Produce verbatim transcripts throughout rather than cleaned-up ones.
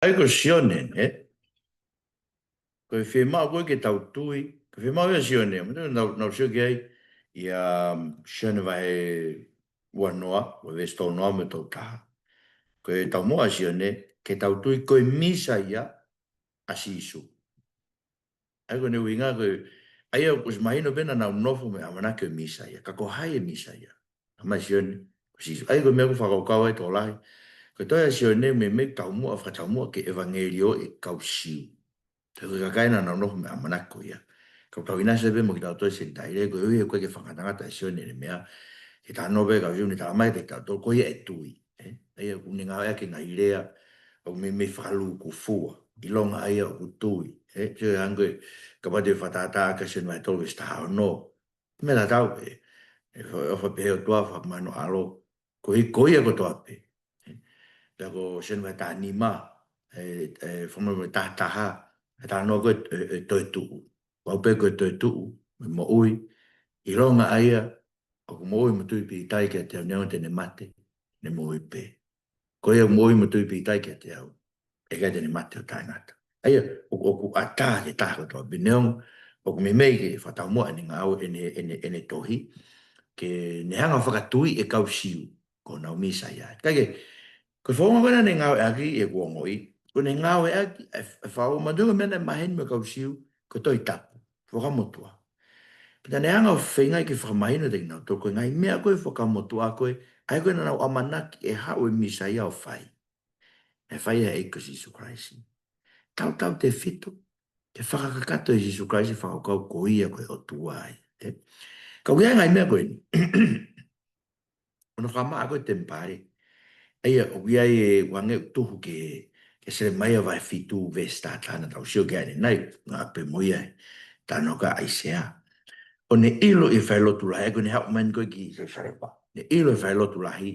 ʻA ia ko Sione, ē? Ko e fiemaʻu ko ē ke tau tui, ko e fiemaʻu ia ʻa Sione, mo te nau, nau sio ki ai, ʻia Sione vahe ua noa, ua veesi tolu noa mo e tolu taha. Ko e taumuʻa ʻa Sione, ke tau tui ko e Mīsaia ʻa Sīsū. ʻA ia ko ʻene ʻuhinga ko e, ʻa ia ʻoku ʻosi mahino pē naʻa nau nofo mo e ʻamanaki ko e Mīsaia. Ka ko hai e Mīsaia? Talamai ʻe Sione, ko Sīsū. ʻA ia ko e meʻa ʻoku fakakaukau ai e tokolahi. Ko e tohi ʻa Sione, meimei taumuʻa, fakataumuʻa ki he ʻevangeliō ʻa e kau Siu. He ko e kakai naʻa nau nofo mo e ʻamanaki ko ia. Ka ʻoku tau ʻinasi pē mo kitautolu Senitaile, koeʻuhi he ʻoku ʻikai ke fakangatangata ʻe Sione ʻene meʻa. Ke talanoa pē kau Siu, ne talamai kiate kitautolu ko ia e tui. Ē? ʻA ia ʻoku ne ngāueʻaki e ngaahi lea ʻoku meimei fakalūkufua. ʻIlonga ʻa ia ʻoku tui. Ē? Sio ange, kapau te u fakatātā ʻaki ʻa Sione vahe tolu veesi taha ono. Meʻa tatau pē. ʻE fa-, ʻofa pehē ʻOtua, fakamahino ʻAlo. Ko e, ko ia kotoa pē. Ē? Pea ko Sione vahe taha nima, ē, ē, fakamolemole, taha taha, ʻe talanoa ko e, ē, ē, toetuʻu. Pau pē ko e toetuʻu, mo e moʻui, ʻilonga ʻa ia ʻoku moʻui mo tui pīkitai kiate au, neongo te ne mate, ne moʻui pē. Ko ia ʻoku moʻui mo tui pīkitai kiate au, ʻe ʻikai te ne mate ʻo taʻengata. ʻA ia, ʻoku, ʻoku ʻatā ki he taha kotoa pē, neongo ʻoku meimei ke fakataumuʻa ʻene ngāue, ʻene, ʻene, ʻene tohi, ke ne hanga ʻo fakatui e kau Siu ko honau Mīsaia. Ka ke, ko e founga ko ē naʻa ne ngāueʻaki ʻi heʻeku ongoʻi, ko ʻene ngāueʻaki e, e fakaʻumaʻā, ko e meʻa naʻe maheni mei he kau Siu, ko e Tohi Tapu, Fuakava Motuʻa. Pea naʻa ne hanga ʻo feinga ke fakamahino kiate kinautolu ko e ngaahi meʻa ko ē Fuakava Motuʻa ko ē, ʻa ia ko ē naʻa nau ʻamanaki ʻe haʻu e Mīsaia ʻo fai. ʻE fai ia ʻe he ʻEiki ko Sīsū Kalaisi. Tautautefito ke fakakakato ʻe Sīsū Kalaisi e fakakaukau ko ia ko e ʻOtua ia. Ē? Ka ʻoku ʻi ai e ngaahi meʻa ko eni. ʻOku nau fakamaʻa ko e temipale. ʻA ia, ʻoku ʻi ai e, ʻoku hangē ʻoku tuhu ki he, ki he Selemaia vahe fitu veesi taha taha naʻa tau sio ki ai ʻanenai, ngā pē mo ia, talanoa ki ai ʻa ʻAisea. ʻO ne ʻilo ʻi he falelotu lahi, ʻa ia ko ʻene haʻu mai ko ē ki Selusalema. Ne ʻilo ʻi he falelotu lahi,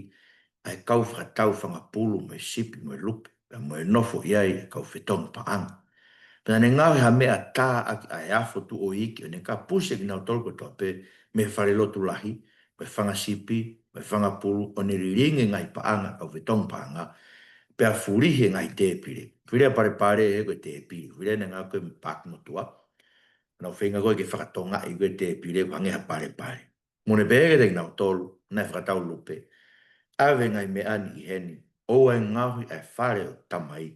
ʻa e kau fakatau fanga pulu mo e sipi mo e lupe, pea mo e nofo ʻi ai e kau fetongi paʻanga. Pea naʻa ne ngaohi ha meʻa tā ʻaki ʻa e afo tuʻo iiki, ʻo ne kapusi kinautolu kotoa pē mei he falelotu lahi, mo e fanga sipi, mo e fanga pulu, ʻo ne lilingi e ngaahi paʻanga ʻa e kau fetongi paʻanga, pea fulihi e ngaahi tēpile. Fili ʻa e palepale he ko e tēpile. Fili ʻa e ngaahi ko e paaki motuʻa. Nau feinga ko ē ke fakatongaʻi ko ē tēpile, ʻoku hangē ha palepale. Mo ne pehē kiate kinautolu naʻe fakatau lupe, ʻave e ngaahi meʻa ni ʻi heni, ʻoua ʻe ngaohi ʻa e fale ʻo e Tamai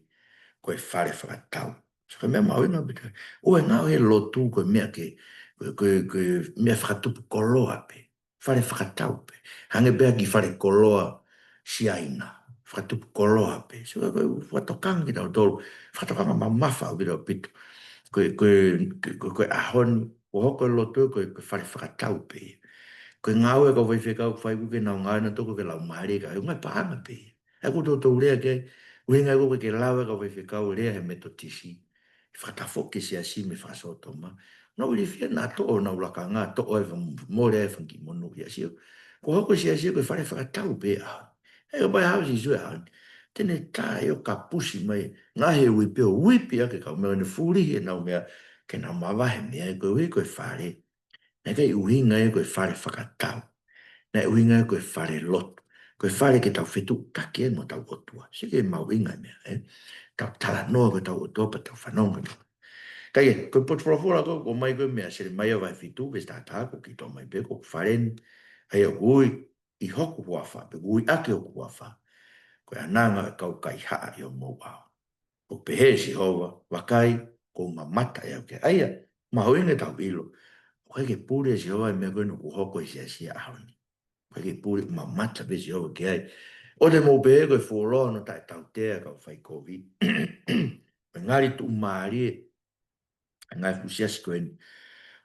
ko e fale fakatau. So ko e meʻa mahuʻinga pē ia. ʻOua ʻe ngaohi e lotu ko e meʻa ke, ko e, ko e, ko e meʻa fakatupu koloa pē. Fale fakatau pē. Hangē pē ha kiʻi fale koloa Siaina. Fakatupu koloa pē. So ko e fakatokanga kitautolu. Fakatokanga mamafa ʻaupito ʻaupito. Ko e, ko e, ko e, ko e ʻaho ni, ʻoku hoko e lotu ko e, ko e fale fakatau pē. Ko e ngāue ʻa e kau faifekau ʻoku fai, ʻoku ʻikai ke nau ngāue nautolu ko e laumālie, ka ko e ngaahi paʻanga pē. ʻA ia ʻoku toutou lea ki ai, ʻuhinga ʻoku ʻikai ke lava e kau faifekau ʻo lea he Metotisi, ʻo fakatafoki e siasi mei he fakasōtoma. Nau ilifia, nau toʻo honau lakanga, toʻo e fam-, mole e fanga kiʻi monū ia, sio. Ko e hoko e siasi ko e fale fakatau pē ia. ʻE, ʻo pai haʻu ʻa Sīsū ia, te ne tā ʻo kapusi mai, ngaahi uipi ʻo uipi ʻaki e kau meʻa, ʻo ne fulihi ʻenau meʻa, ke nau mavahe mei ai, koeʻuhi ko e fale. Naʻe ʻikai ʻuhinga ia ko e fale fakatau. Naʻe ʻuhinga ia ko e fale lotu. Ko e fale ke tau fetuʻutaki ai mo hotau ʻOtua. Sio ki he mahuʻinga e meʻa, ē? Tau talanoa ki hotau ʻOtua pea tau fanongo ki ai. Ka ia, ko e potu folofola ko ē ʻoku ʻomai ko ē mei Selemaia vahe fitu, veesi taha taha, ʻoku kiʻi toʻo mai pē, ko e fale ni, ʻa ia ʻoku ui ʻi hoku huafa, pe ʻoku ui ʻaki hoku huafa, ko e ʻananga ʻo e kau kaihaʻa ʻi homou ʻao. ʻOku pehē ʻe Sihova, vakai, kuo u mamata ʻe au ki ai. ʻA ia, mahuʻinga ke tau ʻilo, ʻoku ʻikai ke puli ʻe Sihova e meʻa ko eni ʻoku hoko ʻi he siasi he ʻaho ni. ʻOku ʻikai ke puli, ʻoku mamata pē Sihova ki ai. ʻOua te mou pehē ko e fuoloa hono taʻetautea e kau faikovi, mo e ngali tuʻumālie e ngaahi fuʻu siasi ko eni,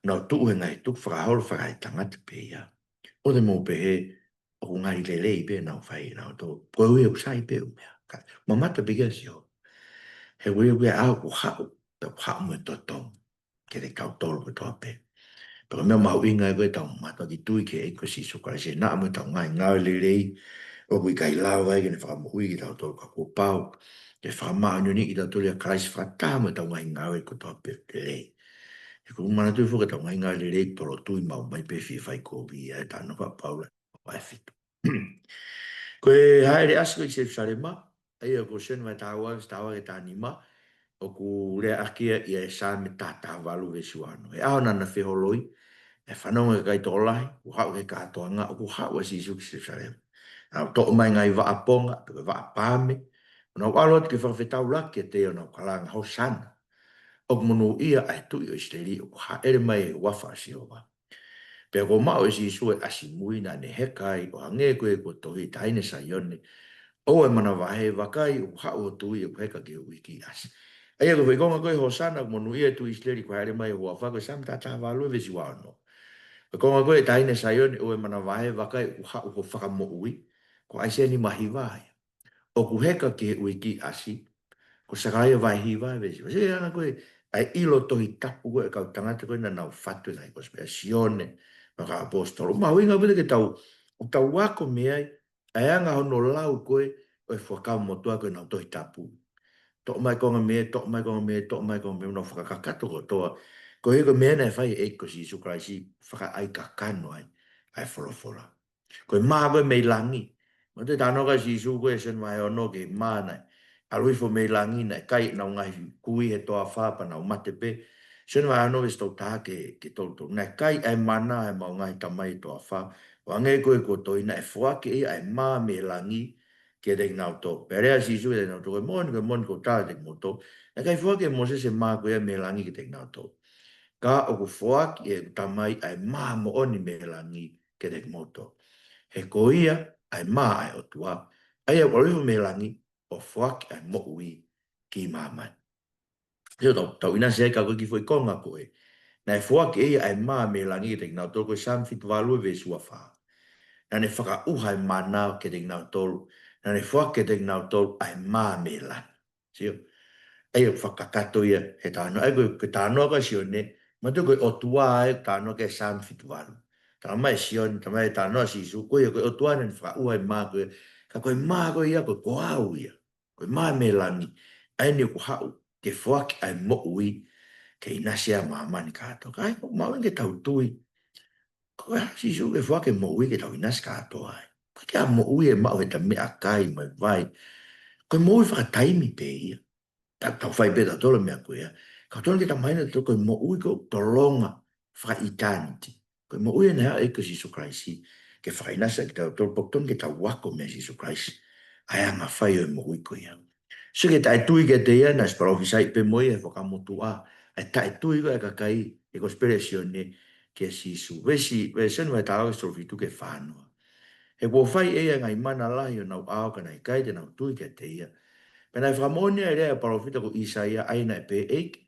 nau tuʻu he ngaahi tukufakaholo fakaetangata pē ia. ʻOua te mou pehē ʻoku ngali lelei pē ʻenau fai ʻenautolu. Koeʻuhi ʻoku sai pē ʻū meʻa. Ka, mamata pē ki ai ʻa Sihova. He ʻoku ʻi ai e ʻaho ʻoku haʻu, pea ʻoku haʻu mo e totongi kiate kitautolu kotoa pē. Pea ko e meʻa mahuʻinga ia ko ē ʻetau mātuʻaki tui ki he ʻEiki ko Sīsū Kalaisi, naʻa mo ʻetau ngaahi ngāue lelei, ʻoku ʻikai lava ia ke ne fakamoʻui kitautolu, ka kuo pau ke fakamāʻoniʻoniʻi kitautolu ʻia Kalaisi fakataha mo ʻetau ngaahi ngāue kotoa pē lelei. He ʻoku ou manatuʻi foki ko ʻetau ngaahi ngāue lelei, tolo tui mau mai pē fie faikovi ia, ʻa e talanoa ʻa Paula vahe fitu. Ko e hāʻele ʻasi ko ē ki Selusalema, ʻa ia ko Sione vahe taha ua veesi taha ua ki he taha nima, ʻoku leaʻaki ia ʻe he Saame taha taha valu veesi ua ono. He ʻaho naʻa na feholoi, ʻe fanongo e kakai tokolahi, ʻoku haʻu ki he kātoanga, ʻoku haʻu ʻa Sīsū ki Selūsalema. Naʻa nau toʻo mai e ngaahi vaʻa ponga, pe ko e vaʻa paame, ʻo nau ʻalu atu ke fakafetaulaki kiate ia ʻo nau kalanga, Hōsana. ʻOku monūʻia ʻa e Tuʻi ʻo ʻIsileli, ʻoku hāʻele mai ʻi he huafa ʻo Sihova. Pea kuo maʻu ʻe Sīsū ʻa e ʻasi mui naʻa ne heka ai, ʻo hangē ko ia kuo tohi, Taʻahine Saione, ʻoua ʻe manavahē, vakai, ʻoku haʻu ho Tuʻi, ʻoku heka ki he houʻeiki ʻasi. ʻA ia ko e foʻi konga ko ē Hōsana, ʻoku monūʻia e Tuʻi ʻIsileli, ʻoku hāʻele mai ʻi he huafa, ko e Saame taha taha valu veesi ua ono. Ko e konga ko ē Taʻahine Saione, ʻoua ʻe manavahē, vakai, ʻoku haʻu ho Fakamoʻui, ko ʻAisea nima hiva ia. ʻOku heka ki he houʻeiki ʻasi, ko Sakalaia vahe hiva veesi hiva. Sio ki he anga ko ē ʻa e ʻilo Tohi Tapu ko ē ʻa e kau tangata ko ē naʻa nau fatu e ngaahi kosipeli, Sione, mo e kau ʻaposetolo. Mahuʻinga pē ke tau, ʻo tau ako mei ai ʻa e anga hono lau ko ē ʻo e Fuakava Motuʻa ko ē ʻi he Tohi Tapu. Toʻo mai e konga mei hē, toʻo mai e konga mei hē, toʻo mai e konga mei hē, ʻo nau fakakakato kotoa. Ko e hā ko ē meʻa naʻe fai ʻe he ʻEiki ko Sīsū Kalaisi, fakaʻaikakano ai ʻa e folofola. Ko e mā ko ē mei langi. Manatuʻi e talanoa ʻa Sīsū ko ē ʻi Sione vahe ono ki he mā naʻe ʻalu hifo mei langi, naʻe kai ʻenau ngaahi kui he toafa pea nau mate pē. Sione vahe ono veesi tolu taha ki he, ki he tolu tolu. Naʻe kai ʻa e mana ʻa ʻemau ngaahi tamai he toafa, ʻo hangē ko ia kuo tohi, naʻe foaki ʻe ia ʻa e mā mei langi kiate kinautolu. Pea lea ʻa Sīsū kiate kinautolu, Ko e moʻoni, ko e moʻoni ʻoku ou tala kiate kimoutolu, naʻe ʻikai foaki ʻe Mōsese e mā ko ia mei langi kiate kinautolu. Ka ʻoku foaki ʻe heʻeku Tamai ʻa e mā moʻoni mei langi kiate kimoutolu. He ko ia ʻa e mā ʻa e ʻOtua, ʻa ia ʻoku ʻalu hifo mei langi ʻo foaki ʻa e moʻui ki māmani. Sio, tau, tau ʻinasi ai ka ko e kiʻi foʻi konga ko ē. Naʻe foaki ʻe ia ʻa e mā mei langi kiate kinautolu, ko e Saame fitu valu veesi ua fā. Naʻa ne fakaʻuha e mana kiate kinautolu. Naʻa ne foaki kiate kinautolu ʻa e mā mei langi. Sio. ʻA ia ʻoku fakakakato ia he talanoa. ʻA ia ko e, ko e talanoa ko ē ʻa Sione, manatuʻi ko e ʻOtua ʻa e talanoa ko ē Saame fitu valu. Talamai ʻe Sione, talamai ʻe he talanoa ʻa Sīsū, ko ia ko e ʻOtua naʻa ne fakaʻuha e mā ko ē. Ka ko e mā ko ia ko, ko au ia. Ko e mā mei langi. ʻA eni ʻoku haʻu ke foaki ʻa e moʻui ke ʻinasi ai ʻa māmani kātoa. Ka ʻoku mahuʻinga ke tau tui. Ko e hā ʻa Sīsū ke foaki e moʻui ke tau ʻinasi kātoa ai. ʻOku ʻikai ke ʻi ai ha moʻui ʻe maʻu heʻeta meʻakai mo e vai. Ko e moʻui fakataimi pē ia. Tau, tau fai pē ʻe tautolu e meʻa ko ia. Ka tonu ke tau mahino ʻe tautolu ko e moʻui ʻoku tolonga fakaʻitāniti. Ko e moʻui eni ʻa e ʻEiki ko Sīsū Kalaisi. Ke fakaʻinasi kitautolu, pea ʻoku tonu ke tau ako meia Sīsū Kalaisi ʻa e anga fai ʻo e moʻui ko ia. Sio ki he taʻetui kiate ia, naʻe ʻosi palōfisai pē mo ia he Fuakava Motuʻa. ʻA e taʻetui ko ē ʻa e kakai he kosipeli ʻa Sione kia Sīsū. Veesi, veesi Sione vahe taha ua veesi tolu fitu ki he fā noa. He kuo fai ʻe ia e ngaahi mana lahi ʻi honau ʻao, ka naʻe ʻikai te nau tui kiate ia. Pea naʻe fakamoʻoni ʻa e lea ʻa e palōfita ko ʻĪsaia, ʻa ia naʻe pehē, ʻEiki,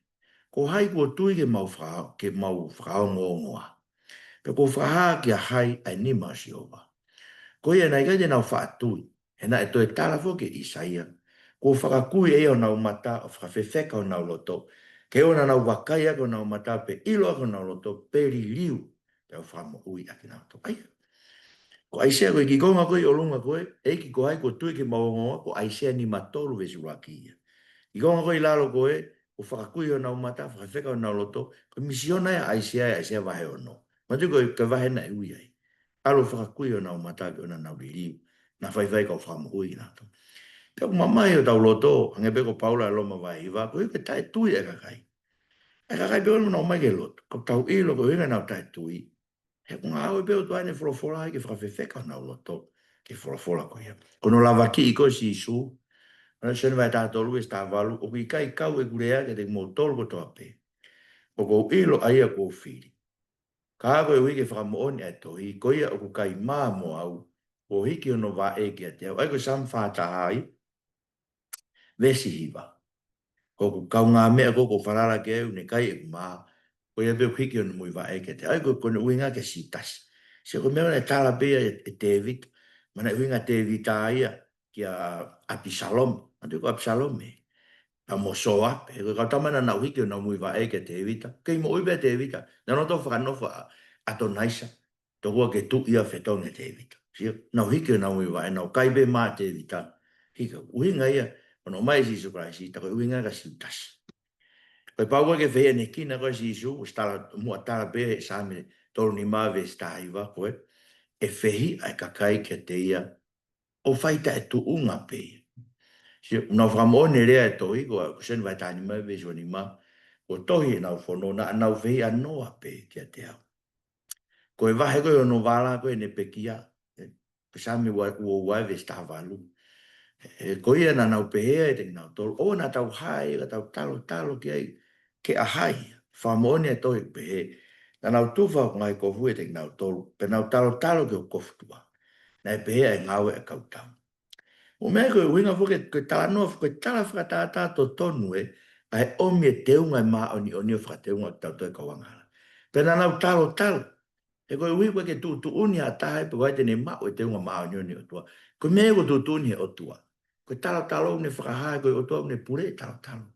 ko hai kuo tui ke mau faka-, ke mau fakaongoongoa? Pea kuo fakahā kia hai ʻa e nima ʻo Sihova? Ko ia naʻe ʻikai te nau faʻa tui, he naʻe toe tala foki ʻe ʻĪsaia, Kuo fakakui ʻe ia honau mata, ʻo fakafefeka honau loto, ke ʻoua naʻa nau vakai ʻaki honau mata, pe ʻilo ʻaki honau loto, pe liliu, pea u fakamoʻui ʻa kinautolu. ʻA ia. Ko ʻAisea ko ē, kiʻi konga ko ē ʻi ʻolunga ko ē, ʻEiki, ko hai kuo tui ke mau ongoongoa? Ko ʻAisea nima tolu veesi ʻuluaki ia. Kiʻi konga ko ē ʻi lalo ko ē, kuo fakakui honau mata, fakafefeka honau loto, ko e misiona ia ʻa ʻAisea, ʻAisea vahe ono. Manatuʻi ko e, ko e vahe naʻe ui ai. ʻAlu ʻo fakakui honau mata ke ʻoua naʻa nau liliu. Naʻa faifai ka u fakamoʻui kinautolu. Pea ʻoku mamahi hotau loto, hangē pē ko Paula ʻi Loma vahe hiva, ko e taʻetui ʻa e kakai. ʻA e kakai pē ʻoku nau ō mai ki he lotu. Ka tau ʻilo ko e ʻuhinga ʻenau taʻetui. He ʻoku ngāue pē ʻOtua ʻene folofola ai ke fakafefeka honau loto ki he folofola ko ia. Ko hono lavakiʻi ko ē ʻa Sīsū, ʻa Sione vahe taha tolu veesi taha valu, ʻOku ʻikai kau ʻeku lea kiate kimoutolu kotoa pē. ʻOku ou ʻilo ʻa ia kuo u fili. Ka koeʻuhi ke fakamoʻoni ʻa e tohi, ko ia ʻoku kai mā mo au, kuo hiki hono vaʻe kiate au. ʻA ia ko e Saame fā taha ia, veesi hiva. Ko hoku kaungāmeʻa ko ē kuo falala ki ai ʻoku ne kai ʻeku mā, ko ia pē ʻoku hiki hono muivaʻe kiate au. ʻA ia ko, ko hono ʻuhinga kia Siutasi. Sio, ko e meʻa naʻe tala pē ia ʻe, ʻe Tēvita. Manatuʻi ʻuhinga ʻa Tēvita ia kia ʻApisalome. Manatuʻi ko ʻApisalome. Pea mo Soape, ko e kau tama naʻa nau hiki honau muivaʻe kia Tēvita. Kei moʻui pē ʻa Tēvita. Naʻa nau toe fakanofo ʻa ʻAtonaisa. Tokua ke tuʻi ia ʻo fetongi ʻa Tēvita. Sio, nau hiki honau muivaʻe, nau kai pē mā ʻa Tēvita. Hiki, ʻuhinga ia, ʻo nau ō mai ʻia Sīsū Kalaisi, tā ko e ʻuhinga kia Siutasi. Ko e pau ko ē ke fehiʻanekina ko ē ʻa Sīsū, ʻosi tala, muʻa tala pē he Saame tolu nima veesi taha hiva ko ē, ʻe fehiʻa ʻa e kakai kiate ia, ʻo fai taʻetuʻunga pē ia. Sio, nau fakamoʻoni e lea e tohi, ko, ko Sione vahe taha nima veesi ua nima, ko e tohi ʻenau fono, naʻa nau fehiʻa noa pē kiate au. Ko e vahe ko ē hono vala ko ē ʻene pekia, ē, ko Saame ua, ua ua veesi taha valu. Ē, ko ia naʻa nau pehē ai ʻiate kinautolu, ʻoua naʻa tau hā ia ka tau talotalo ki ai, ke ʻa hai, fakamoʻoni e tohi pehē, naʻa nau tufa hoku ngaahi kofu ʻiate kinautolu, pea nau talotalo ki hoku kofu tuʻa. Naʻe pehē ʻa e ngāue ʻa e kau tau. ʻO meʻa ko e ʻuhinga foki, ko e talanoa, ko e tala fakatātā totonu ē, ʻa e ʻomi e teunga ʻe māʻoniʻoni ʻo fakateunga ʻo tautolu e kau angahala. Pea naʻa nau talotalo. He ko e ʻuhi ʻoku ʻikai ke tuʻutuʻuni ha taha ē pe ko hai te ne maʻu e teunga māʻoniʻoni ʻo e ʻOtua. Ko e meʻa ē ʻoku tuʻutuʻuni he ʻOtua. Ko e talotalo ʻoku ne fakahā, ko e ʻOtua ʻoku ne pule e talotalo.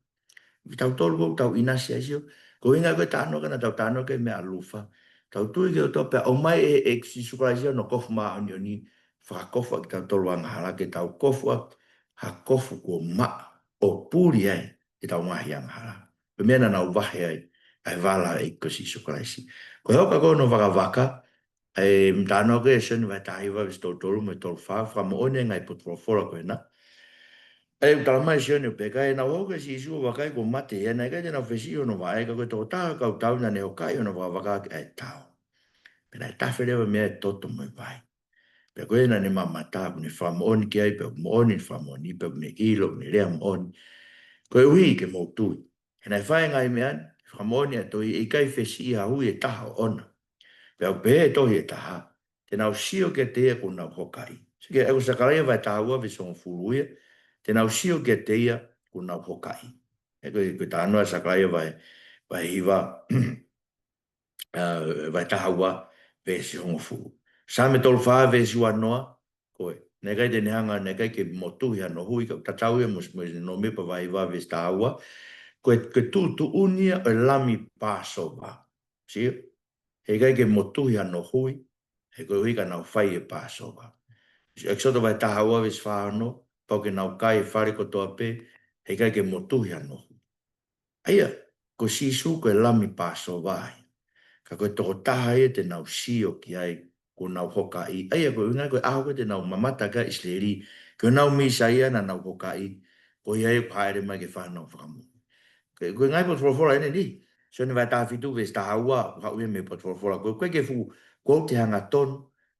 Kitautolu ʻoku tau ʻinasi ai, sio. Ko e ʻuhinga ko e talanoa ko ē naʻa tau talanoa ki ai meia Lufa. Tau tui ki he ʻOtua pea ʻomai ʻe, ʻe Sīsū Kalaisi hono kofu māʻoniʻoni, fakakofu ʻa kitautolu angahala ke tau kofu ʻaki ha kofu kuo maʻa ʻo puli ai ʻetau ngaahi angahala. Ko e meʻa naʻa nau vahe ai ʻa e vala ʻa e ʻEiki ko Sīsū Kalaisi. Ko e hoka ko hono vakavaka, ʻa e talanoa ko ē Sione vahe taha hiva veesi tolu tolu mo e tolu fā, fakamoʻoni e ngaahi potu folofola ko ena. ʻA ia ʻoku talamai ʻe Sione ʻoku pehē, ka naʻa nau hoko kia Sīsū ʻo vakai kuo mate ia, naʻe ʻikai te nau fesiʻi hono vaʻe, ka ko e tokotaha ʻo e kau tau naʻa ne hokaʻi hono vakavaka ʻaki ʻa e tao. Pea naʻe tafe leva mei ai e toto mo e vai. Pea ko ia naʻa ne mamata, ʻoku ne fakamoʻoni ki ai, pea ʻoku moʻoni ʻene fakamoʻoni, pea ʻoku ne ʻilo, ʻoku ne lea moʻoni. Koeʻuhi ke mou tui. He naʻe fai e ngaahi meʻa ni, fakamoʻoni ʻa e tohi, ʻe ʻikai fesiʻi ha hui ʻe taha ʻoʻona. Pea ʻoku pehē ʻe he tohi ʻe taha, te nau sio kiate ia kuo nau hokaʻi. Sio ki he, ʻa ia ko Sakalaia vahe taha ua veesi hongofulu ia, te nau sio kiate ia kuo nau hokaʻi. Ē, ko e, ko e talanoa Sakalaia vahe, vahe hiva, ā, vahe taha ua veesi hongofulu. Saame tolu fā veesi ua noa, ko e, naʻe ʻikai te ne hanga, naʻe ʻikai ke motuhi hano hui, ka ʻoku tatau ia mo, mo Nōmipa vahe hiva veesi taha ua, ko e, ko e tuʻutuʻuni ia ʻo e lami Pāsova. Sio? He ʻikai ke motuhi hano hui, he koeʻuhi ka nau fai e Pāsova. Sio, ʻEkisoto vahe taha ua veesi fā ono, pau ke nau kai e fale kotoa pē, he ʻikai ke motuhi hano hui. ʻA ia, ko Sīsū ko e lami Pāsova ia. Ka ko e tokotaha ia te nau sio ki ai, kuo nau hokaʻi. ʻA ia, ko e ʻuhinga ko e ʻaho ko ē te nau mamata ki ai ʻa ʻIsileli, ko ʻenau Mīsaia naʻa nau hokaʻi, ko ia ia kuo hāʻele mai ke fai honau fakamoʻui. Ko e, ko e ngaahi potu folofola eni ni, Sione vahe taha fitu veesi taha ua, ʻoku haʻu ia mei he potu folofola. Ko e, ʻoku ʻikai ke fuʻu, ko e ʻoku te hanga tonu,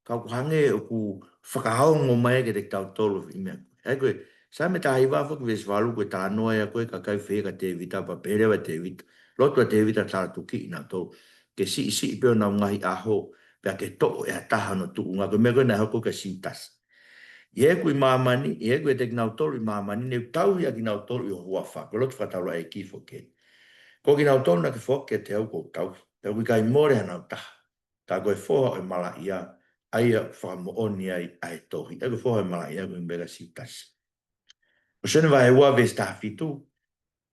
ka ʻoku hangē ʻoku fakaongo mai kiate kitautolu e meʻa. ʻA ia ko e, Saame taha hiva foki veesi valu ko e talanoa ia ko ē kakai fehiʻa kia Tēvita pea pehē leva ʻe Tēvita. Lotu ʻa Tēvita tala tuki ʻi nautolu. Ke siʻisiʻi pē honau ngaahi ʻaho, pea ke toʻo ʻe ha taha hono tuʻunga, ko e meʻa ko ē naʻe hoko kia Siutasi. ʻI heʻeku ʻi māmani, ʻi heʻeku ʻiate kinautolu ʻi māmani, ne u tauhi ʻa kinautolu ʻi ho huafa, ko e lotu fakataulaʻeiki foki eni. Ko kinautolu naʻa ke foaki kiate au kuo u tauhi, pea ʻoku ʻikai mole hanau taha. Ka ko e foha ʻo e malaʻia, ʻa ia ʻoku fakamoʻoni ai ʻa e tohi. ʻA ia ko e foha ʻo e malaʻia, ko e meʻa kia Siutasi. ʻO Sione vahe ua veesi taha fitu,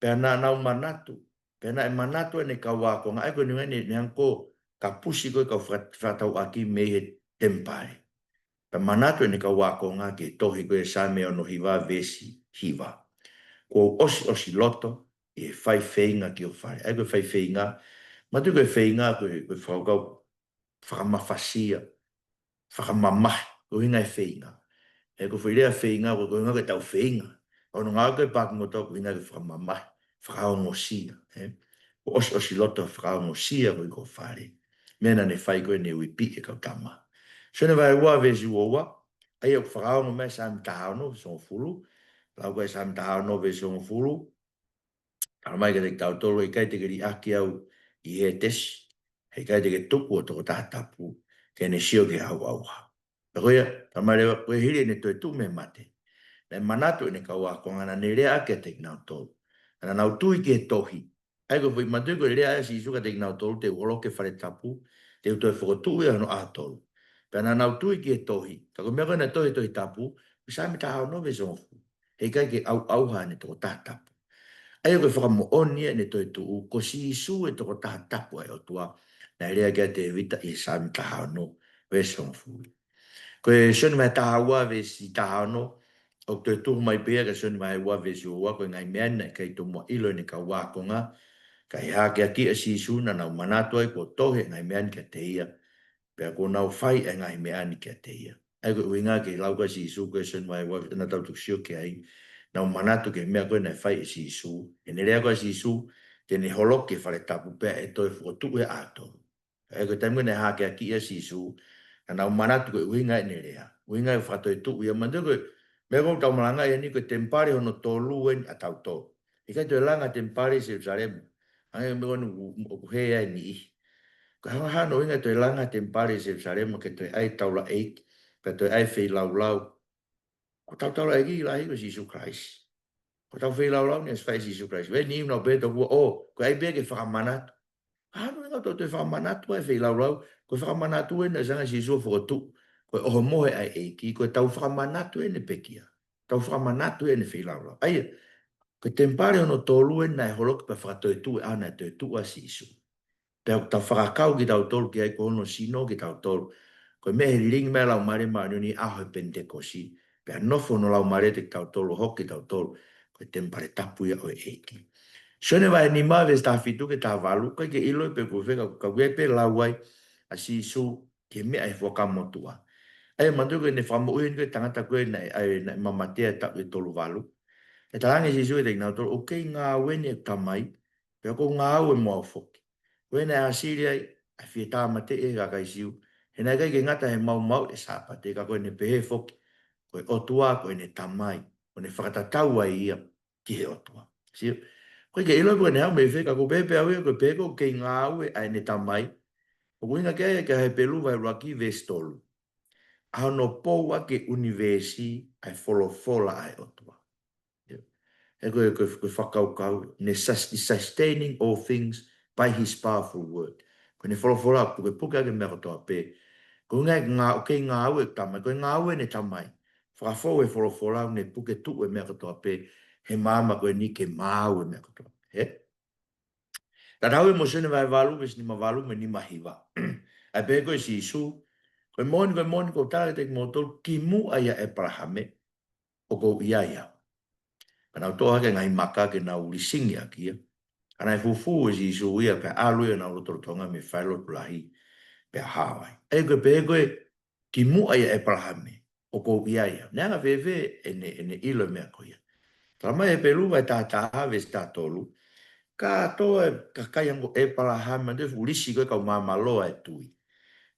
pea naʻa nau manatu, pea naʻe manatu ʻene kau ākonga, ʻa ia ko e ʻuhinga ne, ne hanga ʻo kapusi ko ē kau faka-, fakatauʻaki mei he temipale. Pea manatu ʻene kau ākonga ki he tohi ko ē Saame ono hiva veesi hiva. Kuo u ʻosiʻosi loto ʻi he fai feinga ki ho fale. ʻA ia ko e fai feinga, manatuʻi ko e feinga ko e, ko e fakakaukau fakamafasia, fakamamahi, ko e ʻuhinga e feinga. Ē, ko e foʻi lea feinga, ko e, ko e ʻuhinga ke tau feinga. ʻO no ngā ko e pāki mo tau ko e ʻuhinga ke fakamamahi, fakaongosia, ē. Kuo u ʻosiʻosi loto fakaongosia koe ki ho fale. Meʻa naʻa ne fai ko ē ne uipi e kau tama. Sione vahe ua veesi ua ua, ʻa ia ʻoku fakaongo mai Saame taha ono veesi hongofulu, lau ko ē Saame taha ono veesi hongofulu, talamai kiate kitautolu, ʻe ʻikai te ke liʻaki au ʻi Hētesi, he ʻikai te ke tuku ho tokotaha tapu, ke ne sio ki he ʻauʻauha. Pea ko ia, talamai leva, ko e hili ʻene toetuʻu mei he mate, naʻe manatu ʻene kau ākonga naʻa ne lea ʻaki kiate kinautolu. Naʻa nau tui ki he tohi. ʻA ia ko e foʻi manatuʻi ko e lea ʻa Sīsū kiate kinautolu, te u holoki e fale tapu, te u toe fokotuʻu ia hono ʻaho tolu. Pea naʻa nau tui ki he tohi. Ka ko e meʻa ko ē naʻe tohi he Tohi Tapu, ko Saame taha ono veesi hongofulu. He ʻikai ke ʻauʻauha ʻene tokotaha tapu. ʻA ia ko e fakamoʻoni ʻene toetuʻu, ko Sīsū e tokotaha tapu ʻa e ʻOtua, naʻe lea ki ai ʻa Tēvita ʻi he Saame taha ono veesi hongofulu. Ko e Sione vahe taha ua veesi taha ono, ʻoku toe tuhu mai pē ia kia Sione vahe ua veesi ua ua, ko e ngaahi meʻa ni naʻe ʻikai tomuʻa ʻilo ʻene kau ākonga, ka ʻi he hakeakiʻi ʻa Sīsū naʻa nau manatu ai kuo tohi e ngaahi meʻa ni kiate ia, pea kuo nau fai e ngaahi meʻa ni kiate ia. ʻA ia ko e ʻuhinga ke lau ko ē ʻa Sīsū ko ē Sione vahe ua, naʻa tau toki sio ki ai, Nau manatu ki he meʻa ko ē naʻe fai ʻe Sīsū. Heʻene lea ko ē ʻa Sīsū, te ne holoki e fale tapu pea ʻe toe fokotuʻu ʻe he ʻAlo. ʻA ia ko e taimi ko ē naʻe hākeakiʻi ai ʻa Sīsū, naʻa nau manatu ko e ʻuhinga ʻene lea. ʻUhinga ʻe fakatoetuʻu ia. Manatu ko e meʻa ko ē ʻoku tau malangaʻi eni ko e temipale hono tolu eni ʻa tautolu. ʻIkai toe langa temipale Selusalema. Hangē meʻa ko eni ʻoku, ʻoku hē ai e niʻihi. Ko e hā hono ʻuhinga ʻe toe langa temipale Selusalema ke toe ʻai taulaʻeiki, ke toe ʻai feilaulau. Ko hotau taulaʻeiki lahi ko Sīsū Kalaisi. Ko hotau feilaulau naʻe ʻosi fai ʻe Sīsū Kalaisi. Veni ina pē tokua ʻo, ko e ʻai pē ke fakamanatu. Hā hono ʻuhinga ʻoku toe fakamanatu ai e feilaulau, ko e fakamanatu eni naʻe ʻosi hanga ʻe Sīsū ʻo fokotuʻu, ko e ʻohomohe ʻa e ʻEiki, ko ʻetau fakamanatu eni e pekia. Tau fakamanatu eni e feilaulau. ʻA ia, ko e temipale hono tolu eni naʻe holoki pea fakatoetuʻu ʻa e ʻaho naʻe toetuʻu ai ʻa Sīsū. Pea ʻoku tau fakakau kitautolu ki ai ko hono sino kitautolu. Ko e meʻa ʻe lilingi mai ai e Laumālie Māʻoniʻoni ʻi he ʻaho ʻo e Penitekosi. Pea nofo hono Laumālie ʻiate kitautolu, hoko kitautolu ko e temipale tapu ia ʻo e ʻEiki. Sione vahe nima veesi taha fitu ki he taha valu, ʻikai ke ʻilo pe ko fē ka, ka ʻoku ʻi ai pē lau ai ʻa Sīsū ki he meʻa ʻi he Fuakava Motuʻa. ʻA ia manatu ko ʻene fakamoʻui eni ko e tangata ko ē naʻe, ʻa ia naʻe mamatea he taʻu ʻe tolu valu. ʻE talaange ʻe Sīsū kiate kinautolu, ʻoku kei ngāue eni ʻeku Tamai, pea ʻoku ou ngāue mo au foki. Ko ʻene ʻāsili ai ʻa e fie tāmateʻi ʻe he kakai Siu, he naʻe ʻikai ke ngata he maumauʻi e Sāpate, ka ko ʻene pehē foki, ko e ʻOtua ko ʻene Tamai, ko ʻene fakatatau ai ia ki he ʻOtua. Sio, ʻoku ʻikai ke ʻilo pe ko ʻene haʻu mei fē, ka ʻoku pehē pē ʻe au ia, ko e pehē ko ē ʻoku kei ngāue ʻa ʻene Tamai, ʻoku ʻuhinga ki ai ʻa e Hepelū vahe ʻuluaki veesi tolu. ʻA hono pou ʻaki e ʻunivēsi ʻa e folofola ʻa e ʻOtua. He ko e, ko e, ko e fakakaukau, ne sus-, is sustaining all things by his powerful word. Ko ʻene folofola pukepuke ʻaki e meʻa kotoa pē. Ko e ngā-, ngā-, ʻoku kei ngāue ʻeku Tamai, ko e ngāue ʻene Tamai. Fakafou e folofola ʻo ne puke tuʻu e meʻa kotoa pē, he maama ko eni ke maau e meʻa kotoa. He? Tatau ia mo Sione vahe valu, veesi nima valu mo e nima hiva. ʻA ia pehē ko ē ʻe Sīsū, ko e moʻoni, ko e moʻoni ʻoku ou tala kiate kimoutolu, kimuʻa ʻia ʻĒpalahame, ʻoku ou ʻi ai au. Pea nau toʻo hake e ngaahi maka ke nau lisingi ʻaki ia. Ka naʻe fufū ʻe Sīsū ia, pea ʻalu ia ʻo nau lotolotonga mei he falelotu lahi, pea hao ai. ʻA ia ko e pehē ko ē, kimuʻa ʻia ʻĒpalahame, ʻoku ou ʻi ai au. Naʻe anga fēfē ʻene, ʻene ʻilo e meʻa ko ia? Talamai ʻe Hepelū vahe taha taha veesi taha tolu, kātoa e kakai hangē ko ʻĒpalahame, manatu e fuʻu lisi ko ē e kau māmāloa e tui.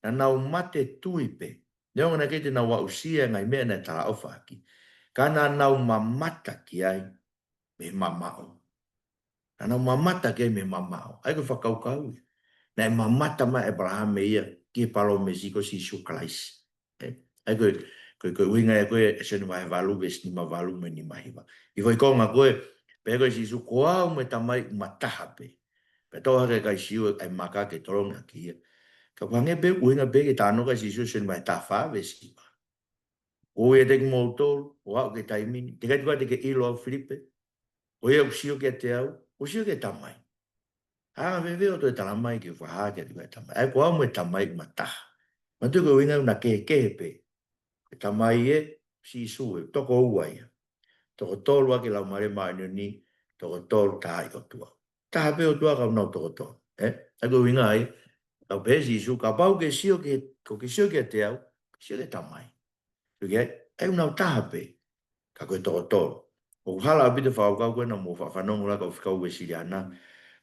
Naʻa nau mate tui pē. Neongo naʻe ʻikai te nau aʻusia e ngaahi meʻa naʻe talaʻofa ʻaki, ka naʻa nau mamata ki ai mei he mamaʻo. Naʻa nau mamata ki ai mei he mamaʻo. ʻA ia ko e fakakaukau ia. Naʻe mamata mai ʻĒpalahame ia ki he palōmesi ko Sīsū Kalaisi. Ē? ʻA ia ko e, ko e, ko e ʻuhinga ia ko ē ʻa Sione vahe valu veesi nima valu mo e nima hiva. ʻI he foʻi konga ko ē, pehē ko ē ʻe Sīsū, ko au mo e Tamai ʻoku ma taha pē. Pea toʻo hake ʻe he kakai Siu e maka ke tolongi ʻaki ia. Ka ʻoku hangē pē ʻoku ʻuhinga pē ki he talanoa ʻa Sīsū ʻi Sione vahe taha fā veesi hiva. ʻOku ou ʻiate kimoutolu, ʻo aʻu ki he taimi ni, teʻeki ai te ke ʻilo au Filipe, ko ia ʻoku sio kiate au, kuo sio ki he Tamai. Anga fēfē hoʻo toe talamai ke fakahā kiate au e Tamai? ʻA ia ko au mo e Tamai ʻoku ma taha. Manatu ko e ʻuhinga ʻoku na kehekehe pē. Ko e Tamai ē, Sīsū ē, toko ua ia. Toko tolu ʻaki e Laumālie Māʻoniʻoni, toko tolu taha ʻi ʻOtua. Taha pē ʻOtua ka ʻoku nau toko tolu. Ē? ʻA ia ko e ʻuhinga ia, ʻoku pehē ʻe Sīsū, kapau ʻoku ke sio ki, ʻoku ke sio kiate au, sio ki he Tamai. Sio ki ai, ʻa ia ʻoku nau taha pē, ka ko e toko tolu. ʻOku hala ʻaupito e fakakaukau ko ē naʻa mou faʻa fanongo ki ai ʻa e kau fekau Uēsiliana.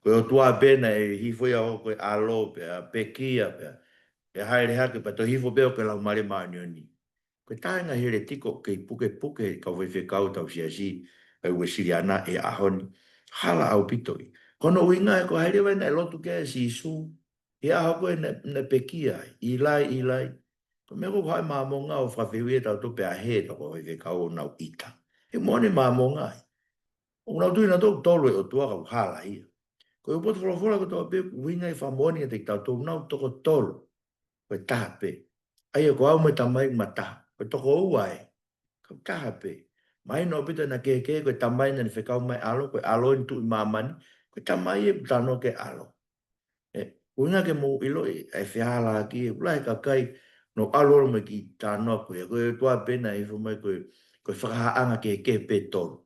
Ko e ʻOtua pē naʻe hifo ia ʻo ko e ʻAlo pea pekia pea, pea hāʻele hake pea toe hifo pē ʻo ko e Laumālie Māʻoniʻoni. Ko e taha e ngaahi heletiko ʻoku kei pukepuke he kau faifekau ʻetau siasi ʻa e Uēsiliana he ʻaho ni. Hala ʻaupito ia. Ko hono ʻuhinga ē ko e hā e leva naʻe lotu ki ai ʻa Sīsū he ʻaho ko ē naʻe, naʻe pekia ai, ʻĪlai, ʻĪlai. Ko e meʻa ko ē ʻoku haʻu e Māmonga ʻo fakafehuʻia kitautolu pea hē ʻetau kau faifekau ʻo nau ʻita. He moʻoni e Māmonga ia. ʻOku nau tui nautolu ʻoku tolu e ʻOtua ka ʻoku hala ia. Ko e potu folofola kotoa pē ʻoku ʻuhinga ia ke fakamoʻoni kiate kitautolu ʻoku nau toko tolu. Ko e taha pē. ʻA ia ko au mo e Tamai ʻoku ma taha. Ko e toko ua ē, ka ʻoku taha pē. Mahino ʻaupito ʻena kehekehe, ko e Tamai naʻa ne fekau mai e ʻAlo, ko e ʻAlo eni tuʻu ʻi māmani, ko e Tamai ē ʻoku talanoa ki ai e ʻAlo. Ē, ʻuhinga ke mou ʻiloʻi ʻa e fehālaaki, ʻoku lahi e kakai, nau ʻalu ʻalu mai ki he talanoa ko ia, ko e ʻOtua pē naʻe hifo mai ko e, ko e fakahāʻanga kehekehe pē ʻe tolu.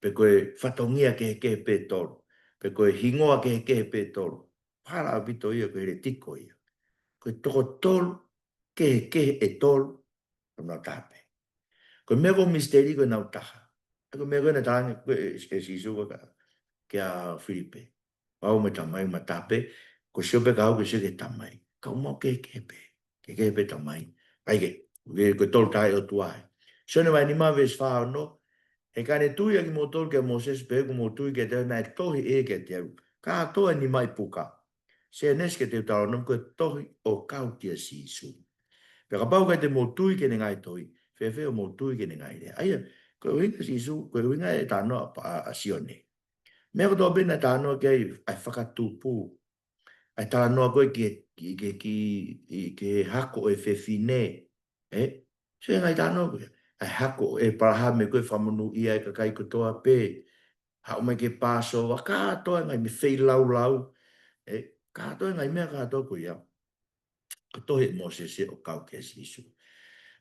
Pe ko e fatongia kehekehe pē ʻe tolu. Pe ko e hingoa kehekehe pē ʻe tolu. Hala ʻaupito ia, ko e heletiko ia. Ko e toko tolu, kehekehe ʻe tolu, ʻoku nau taha pē. Ko e meʻa ko e misiteli ko ʻenau taha. Ko e meʻa ko ē naʻe talaange ko ē ʻe, ʻe Sīsū ko ē kia, kia Filipe. Ko au mo e Tamai ʻoku ma taha pē, ko Sīsū pē ka au ko Sīsū ke Tamai. Ka ʻoku mau kehekehe pē. Kehekehe pē Tamai. ʻAi ke, ke, ko e Tolu Tahaʻi ʻOtua ē. Sione vahe nima veesi fā ono, he ka ne tui ʻa kimoutolu kia Mōsese pehē ʻoku mou tui kiate au, naʻe tohi ʻe ia kiate au. Kātoa ʻe nimaʻi puka. Sēnesi ki he Teutalōnome, ko e tohi ʻo kau kia Sīsū. Pea kapau ʻikai te mou tui ki heʻene ngaahi tohi, fēfē ʻoku mou tui ki heʻene ngaahi lea? ʻA ia, ko e ʻuhinga Sīsū, ko e ʻuhinga e talanoa ʻa, ʻa, ʻa Sione. Meʻa kotoa pē naʻe talanoa ki ai, ʻa e fakatupu, ʻa e talanoa ko ē ki, ki, ki, ki, ki he hako ʻo e fefine, ē? Sio ki he ngaahi talanoa ko ē. ʻA e hako ʻo ʻĒpalahame ko ē, fakamonūʻia e kakai kotoa pē. Haʻu mai ki he Pāsova, kātoa e ngaahi meʻa, feilaulau, ē? Kātoa e ngaahi meʻa kātoa ko ia. Ko e tohi ʻe Mōsese ʻo kau kia Sīsū.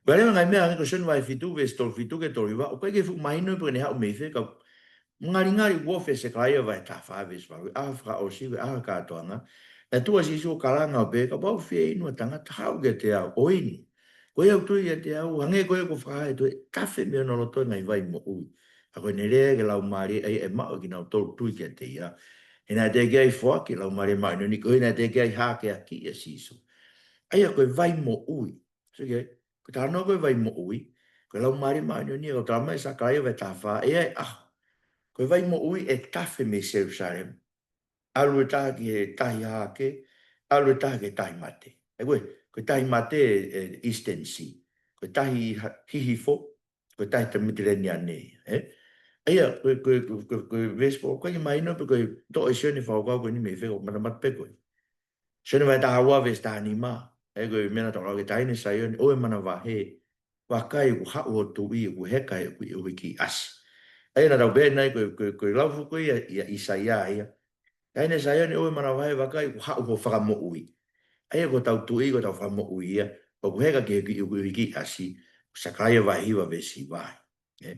Pea leva ngaahi meʻa hangē ko Sione vahe fitu, veesi tolu fitu ki he tolu hiva, ʻoku ʻikai ke fuʻu mahino pe ko ʻene haʻu mei fē, ka ngalingali ʻoku ofi ʻa Sekalaia vahe taha fā veesi valu, ʻaho fakaʻosi, ko e ʻaho kātoanga. Naʻe tuʻu ʻa Sīsū ʻo kalanga ʻo pehē, kapau ʻoku fie inu ʻa e tangata, haʻu kiate au ʻo inu. Ko ia ʻoku tui kiate au, hangē ko ia kuo fakahā ʻe he tohi, ʻe tafe mei hono loto e ngaahi vai moʻui. ʻA ia ko ʻene lea ki he laumālie, ʻa ia ʻe maʻu ʻe kinautolu ʻoku tui kiate ia. He naʻe teʻeki ai foaki e Laumālie Māʻoniʻoni, koeʻuhi naʻe teʻeki ai hākeakiʻi ʻa Sīsū. ʻA ia ko e vai moʻui. So, okay, ko e talanoa ko ē vai moʻui, ko e Laumālie Māʻoniʻoni, ʻoku talamai ʻe Sakalaia vahe taha fā, ʻe ʻi ai e ʻaho. Ko e vai moʻui ʻe tafe mei Selusalema. ʻAlu e taha ki he tahi hahake, ʻalu e taha ki he tahi mate. ʻE ko e, ko e tahi mate ʻe, ʻe Eastern Sea. Ko e tahi ha-, hihifo, ko e tahi Mediterranean ia, ē? ʻA ia, ko e, ko e, ko e, ko e, ko e veesi ko ē, ʻoku ʻikai ke mahino pe ko e toʻo ʻe Sione e fakakaukau ko eni mei fē, ʻoku matamata pē ko ē. Sione vahe taha ua veesi taha nima, ē, ko e meʻa naʻe tala ki he taʻahine Saione, ʻoua ʻe manavahē, vakai kuo haʻu ho tuʻi, kuo heka heʻeku kiʻi ʻuhiki ʻasi. ʻA ia naʻa tau pehē nai ko e, ko e, ko e lau foki ia ʻia ʻĪsaia ia. Taʻahine Saione, ʻoua ʻe manavahē, vakai kuo haʻu ho fakamoʻui. ʻA ia ko hotau tuʻi, ko hotau fakamoʻui ia, ʻoku heka ki heʻeku kiʻi ʻuhiki ʻasi, Sakalaia vahe hiva veesi hiva. Ē?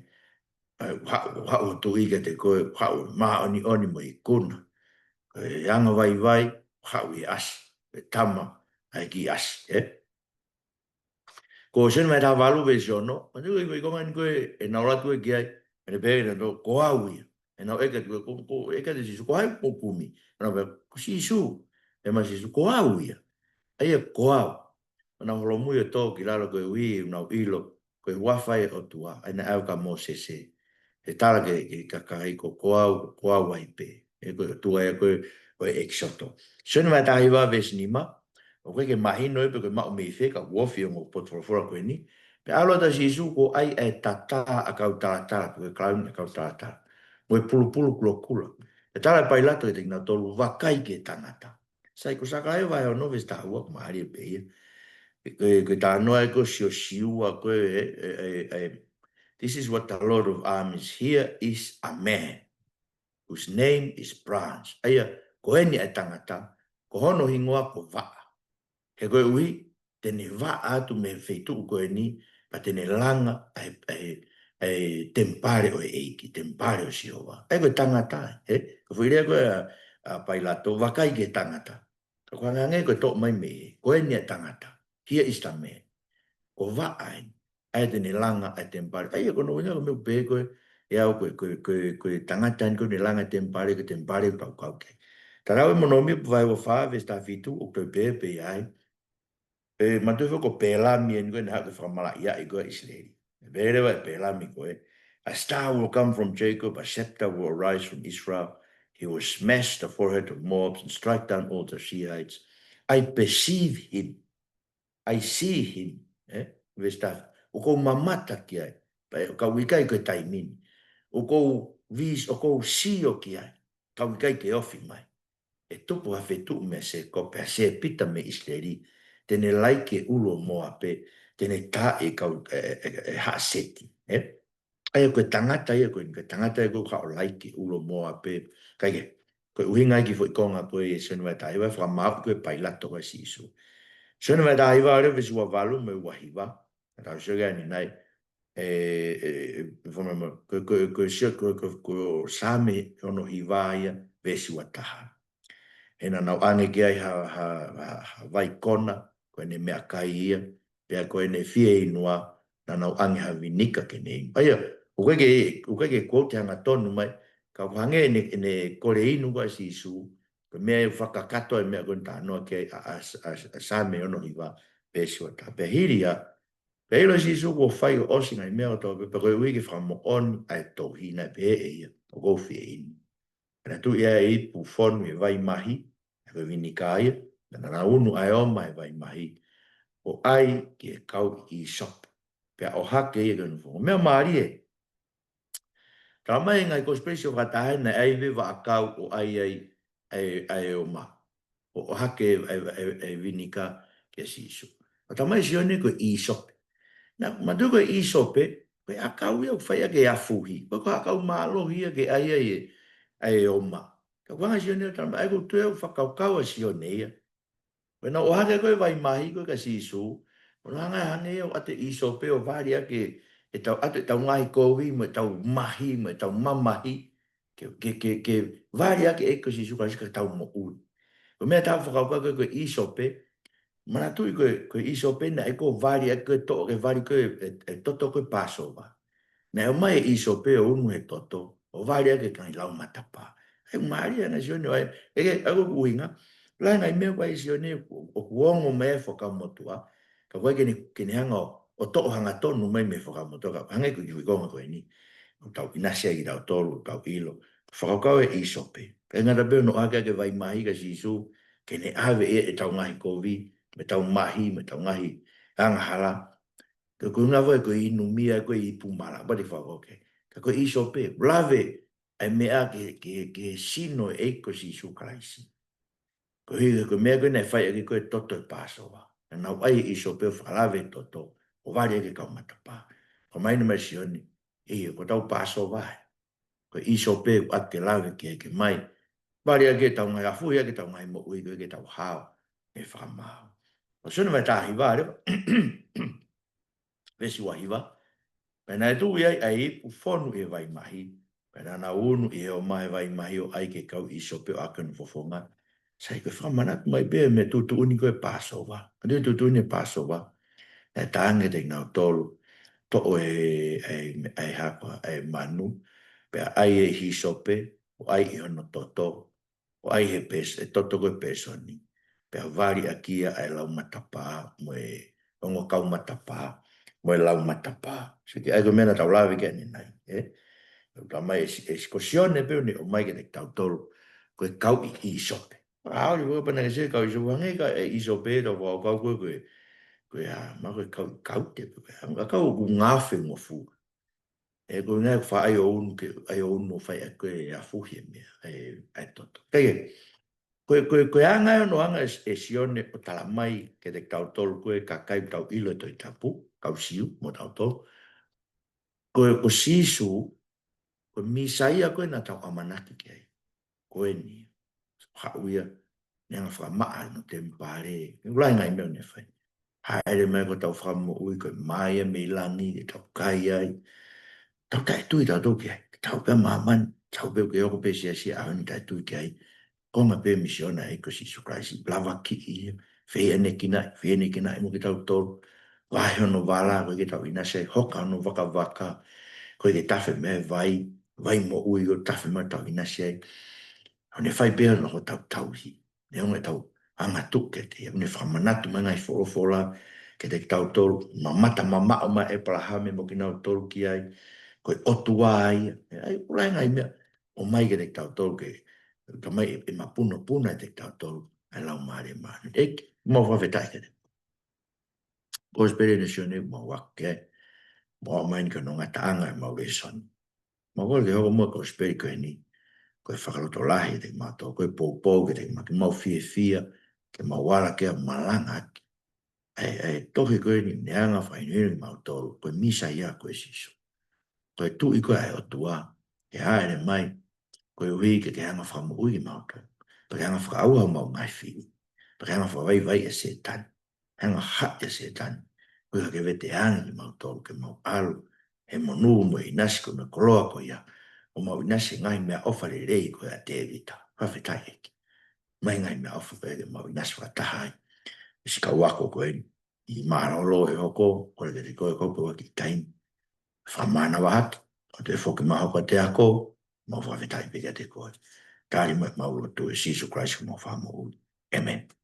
ʻA ia, haʻu, haʻu ho tuʻi kiate koe, haʻu māʻoniʻoni mo ikuna. Ko e anga vaivai, haʻu ʻi he ʻasi, e tama ʻa e kiʻi ʻasi, ē? Ko Sione vahe taha valu veesi ono, ma te ko i ko i konga ni ko ē, ʻenau ʻalu atu ē ki ai, ʻene pehē nautolu, ko au ia. ʻEnau ʻeke atu ko, ko, ʻeke atu Sīsū, ko hai ʻoku mou kumi? ʻEnau pehē, ko Sīsū. ʻEmasi Sīsū, ko au ia. ʻA ia ko au. ʻEnau holomui ʻo tō ki lalo koeʻuhi ʻoku nau ʻilo ko e huafa ʻo e ʻOtua, ʻa ia naʻe ʻave kia Mōsese. ʻE tala ki he, ki he kakai ko, ko au, ko au ai pē. ʻE ko e ʻOtua ē ko ē ʻo e ʻEkisoto. Sione vahe taha hiva veesi nima, ʻoku ʻikai ke mahino ē pe ko e maʻu mei fē, ka ʻoku ofi e ongo potu folofola ko eni. Pea ʻalu atu ʻa Sīsū kuo ʻai ʻa e tata ʻa e kau talatala, pe ko e kalauni ʻa e kau talatala, mo e pulupulu kulokula. Pea tala ʻe Pailato kiate kinautolu, vakai ki he tangata. Sai, ko Sakalaia vahe ono veesi taha ua, ʻoku mālie pē ia. Ko e, ko e talanoa ē ko Siosiua, ko e, e, e, e, this is what the Lord of armies, here is a man whose name is Bronze. ʻA ia, ko eni ʻa e tangata, ko hono hingoa ko Vaʻa. He koeʻuhi, te ne vaʻa atu mei he feituʻu ko eni, pea te ne langa ʻa e, ʻa e, ʻa e temipale ʻo e ʻEiki, temipale ʻo Sihova. ʻA ia ko e tangata, ē? Ko e foʻi lea ko ē ʻa, ʻa Pailato, vakai ki he tangata. Ka ko e hangē ko e toʻo mai mei hē, ko eni ʻa e tangata. Here is the man. Ko Vaʻa eni. ʻA ia te ne langa ʻa e temipale. ʻA ia ko hono ʻuhinga ko e meʻa ʻoku pehē ko ē ʻe au ko e, ko e, ko e, ko e tangata eni ko ē ne langa e temipale, ko e temipale ʻoku tau kau ki ai. Tatau e Mōnōmia vahe ua fā veesi taha fitu, ʻoku toe pehē pē ai. ʻE, manatuʻi foki ko Pelami eni ko ē naʻe haʻu ke fakamalaʻiaʻi ko ē ʻa ʻIsileli. ʻE pehē leva ʻe Pelami ko ē, a star will come from Jacob, a scepter will arise from Israel. He will smash the forehead of Moab and strike down all the Shiites. I perceive him. I see him. Ē? Veesi taha fā. ʻOku ou mamata ki ai. Pea ʻoku ou ʻikai ko e taimi ni. ʻOku ou vis-, ʻoku ou sio ki ai. Ka ʻoku ʻikai ke ofi mai. ʻE tupu ha fetuʻu meia Sēkope, ha sēpita mei ʻIsileli, te ne laiki e ʻulu ʻo Moape, te ne taaʻi e kau, e, e, e, e haʻa Seti, ē? ʻA ia ko e tangata ia ko ē, ko e tangata ia ko ē ʻoku haʻu ʻo laiki e ʻulu ʻo Moape, kae kehe, ko e ʻuhinga ia ki he foʻi konga ko ē ʻi he Sione vahe taha hiva, fakamāuʻi ko ē ʻe Pailato ʻa Sīsū. Sione vahe taha hiva ʻa ia veesi ua valu mo e ua hiva, naʻa tau sio ki ai ʻanenai, ē, ē, ē, fo-, mo-, mo-, ko, ko, ko, sio, ko, ko, ko Saame ono hiva ia, veesi ua taha. He naʻa nau ʻange ki ai ha, ha, ha, ha vai kona, ko ʻene meʻakai ia, pea ko ʻene fieinua, naʻa nau ʻange ha vinika ke ne inu. ʻA ia, ʻoku ʻikai ke, ʻoku ʻikai ke quote hangatonu mai, ka ʻoku hangē ʻene, ʻene kole inu ko ē ʻa Sīsū, ko e meʻa ʻe fakakakato e meʻa ko ē ʻoku talanoa ki ai ʻa, ʻa, ʻa, ʻa Saame ono hiva, veesi ua taha. Pea hili ia, pea ʻilo ʻe Sīsū kuo fai ʻo ʻosi e ngaahi meʻa kotoa pē, pea ko e ʻuhi ke fakamoʻoni ʻa e tohi, naʻe pehē ʻe ia, ʻOku ou fie inu. Pea na tuʻu ia ʻi he ipu fonu ʻi he vai mahi, ʻa ia ko e vinika ia, pea na unu ʻa e oma ʻi he vai mahi, ʻo ʻai ki he kau ʻīsope, pea ʻohake ia ki hono fofonga. Meʻa mālie. Talamai ʻe he ngaahi kosipeli sio fakataha naʻe ʻai e vaʻakau ʻo ʻai ai ʻa e, ʻa e oma, ʻo, ʻohake e, e, e, e vinika kia Sīsū. ʻO talamai ʻe Sione ko e ʻīsope. Naʻa, manatuʻi ko e ʻīsope, ko e ʻakau ia ʻoku fai ʻaki e afuhi. Ko e, ko e ʻakau mālohi ia ke ʻai ai e, ʻa e oma. Ka ʻoku hanga ʻe Sione ʻo talamai, ʻa ia ʻoku ou tui ʻoku fakakaukau ʻa Sione ia. Ko ʻenau ʻohake ko ē e vai mahi ko ē kia Sīsū, ʻo nau hanga ʻo hangē ia ʻo ʻatu e ʻīsope ʻo vali ʻaki ʻetau, ʻatu ʻetau ngaahi kovi, mo ʻetau mahi, mo ʻetau mamahi, ke, ke, ke, ke vali ʻaki e ʻEiki ko Sīsū Kalaisi ka tau moʻui. Ko e meʻa ʻoku tau fakakaukau ko e, ko e ʻīsope, manatuʻi ko e, ko e ʻīsope naʻe ʻikai ko e vali ʻaki ko e toʻo, ke vali ko e, e, e toto ko ē Pāsova. Naʻe ʻomai e ʻīsope ʻo unu he toto, ʻo vali ʻaki e ngaahi lau matapā. ʻA ia ʻoku mālie ʻa e anga ʻa Sione ʻo ʻai, ʻe, ʻa ia ko e ʻuhinga, lahi e ngaahi meʻa ʻoku ʻai ʻe Sione ʻoku, ʻoku ongo mai e Fuakava Motuʻa, ka ʻoku ʻikai ke ne, ke ne hanga ʻo, ʻo toʻo hangatonu mai mei he Fuakava Motuʻa, ka hangē ko e kiʻi konga ko eni, ʻoku tau ʻinasi ai kitautolu, ʻoku tau ʻilo, fakakaukau e ʻīsope. ʻIkai ngata pē ʻi hono ʻohake ʻaki e vai mahi kia Sīsū, ke ne ʻave ʻe ia ʻetau ngaahi kovi, mo ʻetau mahi, mo ʻetau ngaahi angahala. Ka ko e ʻuhinga foki ko e inumia ko ē e ipu mala, pea te fakakaukau ki ai. Ka ko e ʻīsope, lave ʻa e meʻa ki he, ki he, ki he sino ʻo e ʻEiki ko Sīsū Kalaisi. Ko e, ko e meʻa ko ē naʻe fai ʻaki ko ē e toto e Pāsova. Naʻa nau ʻai e ʻīsope ʻo fakalave e toto, ʻo vali ʻaki e kau matapā. Ko e mahino mai ʻe Sione, ʻio, ko hotau Pāsova ē. Ko e ʻīsope ʻoku ʻikai ke lave ki ai ke mai vali ʻaki ʻetau ngaahi afuhi ʻaki ʻetau ngaahi moʻui ko ē ke tau hao mei he fakamaau. Ko Sione vahe taha hiva leva. Veesi ua hiva. Pea naʻe tuʻu ia ʻi he ipu fonu ʻi he vai mahi. Pea naʻa nau unu ʻi he oma ʻi he vai mahi ʻo ʻai ki he kau ʻīsope ʻo ʻohake ki hono fofonga. Sai, ko e fakamanatu mai pē e meʻa tuʻutuʻuni ko ē e Pāsova. Ko e tuʻutuʻuni e Pāsova, naʻe tala ange kiate kinautolu, toʻo e, e, e hako, e manu, pea ʻai e hīsope, ʻo ʻai ʻi hono toto, ʻo ʻai he pes-, e toto ko ē pēsoni. Pea vali ʻaki ia ʻa e lau matapā, mo e ongo kau matapā, mo e lau matapā. Sio ki ai ko e meʻa naʻa tau lave ki ai ʻanenai, ē? Talamai ʻe Si-, ʻe Si-, ko Sione pē ʻoku ne ʻomai kiate kitautolu, ko e kau ʻīsope. ʻA, ʻoku ʻikai pē naʻe ʻikai ke ʻi ai e kau ʻīsope, hangē ko e ʻīsope, tau fakakaukau ko ē, ko e, ko e, ʻa, mahalo ko e kau, kau te, ko e, ʻa, kau ʻoku ngaofe ngofua. Ē, ko e ʻuhinga ia ʻoku faʻa ʻai ʻo unu ke, ʻai ʻo unu ʻo fai ʻaki ko ē e afuhi e meʻa, ʻa e, ʻa e toto. Ka ʻi ai, ko e, ko e, ko e anga ia hono anga ʻe, ʻe Sione ʻo talamai kiate kitautolu ko e kakai ʻoku tau ʻilo e Tohi Tapu, kau Siu, mo tautolu. Ko e, ko Sīsū, ko e Mīsaia ko ē naʻa tau ʻamanaki ki ai. Ko eni, haʻu ia, ne hanga ʻo fakamaʻa hono temipale, ʻoku lahi e ngaahi meʻa ʻoku ne fai. Hāʻele mai ko hotau Fakamoʻui, ko e mā ia mei langi, ke tau kai ai. Tau taʻetui tautolu ki ai, tau pē ʻa māmani, tau pē ke hoko pē siasi ʻaho ni taʻetui ki ai. Konga pē misiona ʻa e ʻEiki ko Sīsū Kalaisi, lavakiʻi ia, fehiʻanekinaʻi, fehiʻanekinaʻi mo kitautolu, vahe hono vala, ko ē ke tau ʻinasi ai, hoka hono vakavaka, ko ē ke tafe mei he vai, vai moʻui, ko ē tafe mai tau ʻinasi ai. ʻO ne fai pē hono hotau tauhi, neongo ʻetau angatuʻu kiate ia, ʻo ne fakamanatu mai e ngaahi folofola kiate kitautolu, mamata mamaʻo mai ʻa ʻĒpalahame mo kinautolu ki ai, ko e ʻOtua ia, ʻa ia, ʻoku lahi e ngaahi meʻa, ʻomai kiate kitautolu ke, talamai ʻe, ʻe mapunopuna kiate kitautolu ʻa e Laumālie Māʻoniʻoni. ʻEiki, mau fakafetaʻi kiate koe. Kosipeli eni ʻa Sione ʻoku mau ako ki ai, mau aʻu mai eni ki hono ngataʻanga ʻemau lēsoni. Mau kole ke hoko muʻa e kosipeli ko eni ko e fakalotolahi kiate kimautolu, ko e poupou kiate kimautolu, ke mau fiefia, ke mau ala ke malanga ʻaki ʻa e, ʻa e tohi ko eni, ne hanga ʻo fakahinohino kimautolu ko e Mīsaia ko ē ʻa Sīsū. Ko e Tuʻi ko ē ʻa e ʻOtua, ʻe hāʻele mai koeʻuhi ke, ke hanga ʻo fakamoʻui kimautolu, pea ke hanga ʻo fakaʻauha homau ngaahi fili, pea ke hanga ʻo fakavaivaiʻi ʻa Sētane, hanga ʻo haʻi ʻa Sētane, koeʻuhi ke veteange kimautolu, ke mau ʻalu he monū mo e ʻinasi ko ē mo e koloa ko ia, ʻo mau ʻinasi he ngaahi meʻaʻofa lelei ko ē ʻa Tēvita. Fakafetaʻi ʻEiki. Mai ngaahi meʻaʻofa ko ē ke mau ʻinasi fakataha ai. Siʻi kau ako ko eni, ʻi mālōlō e hoko, kole kiate koe ke u pehē ʻaki e taimi, fakamānava hake, ʻo toe foki mai ho kau ako, mau fakafetaʻi pē kiate koe. Tali mai ʻemau lotu ʻia Sīsū Kalaisi ko homau Fakamoʻui. ʻĒmeni.